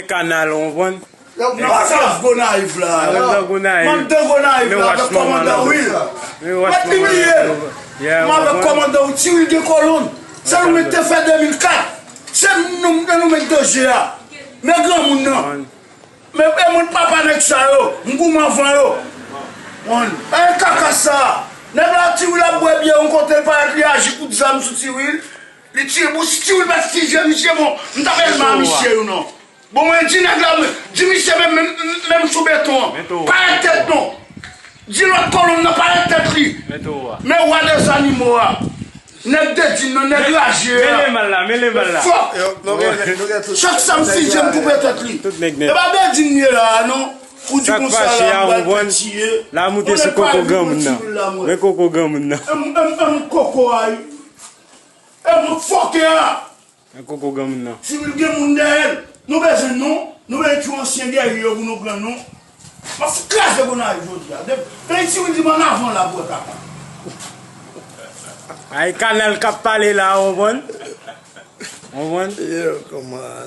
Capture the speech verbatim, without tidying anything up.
Kanal, ou konprann? Nan fèv Gonayiv la. Nan Gonayiv. Mandan Gonayiv la avèk kòmandan Wil. Mèt li bliye. M avèk kòmandan Wil, Ti Wil gen kòlonn. Se nou menm te fè de mil kat. Se nou, nou menm danje a. Men granmoun nan. Men e moun papa nèg sa yo, m goumen anvan yo. Mwen, e kaka sa. Nèg la Ti Wil ap bwè byè yon kote, l parèt li aji kout zam sou Ti Wil. Li tire, bon, si Ti Wil pa t tire misye, bon, m t ap elman misye yo non. Bon, mwen di nèg la, mwen di misye menm, menm, menm sou beton an. Parèt tèt non. Di lòt kòlonn nan parèt tèt li. Men wa dè zanimo a. Nèg Dedin nan, nèg raje a. Mele mal la, mele mal la. Fòk. Chak sa m fizye m koupe tèt li. E pa Dedin m ye la a non. Ou di konsa la m pral fè tiye. La moute sou koko granmoun nan. Men koko granmoun nan. M, m, m koko a wi. E mwen fòkè a. Nan koko granmoun nan. Ti Wil gen moun dèyè l. Nou bezwen nou. Nou bezwen tchou ansyen gèri yo pou nou pran nou. M ap fout kraze Gonayiv jodi a. Depi Ti Wil di m ann avan la pou wè kaka. Ay kanal k ap pale la, ou konprann? Ou konprann? Yo, kòman?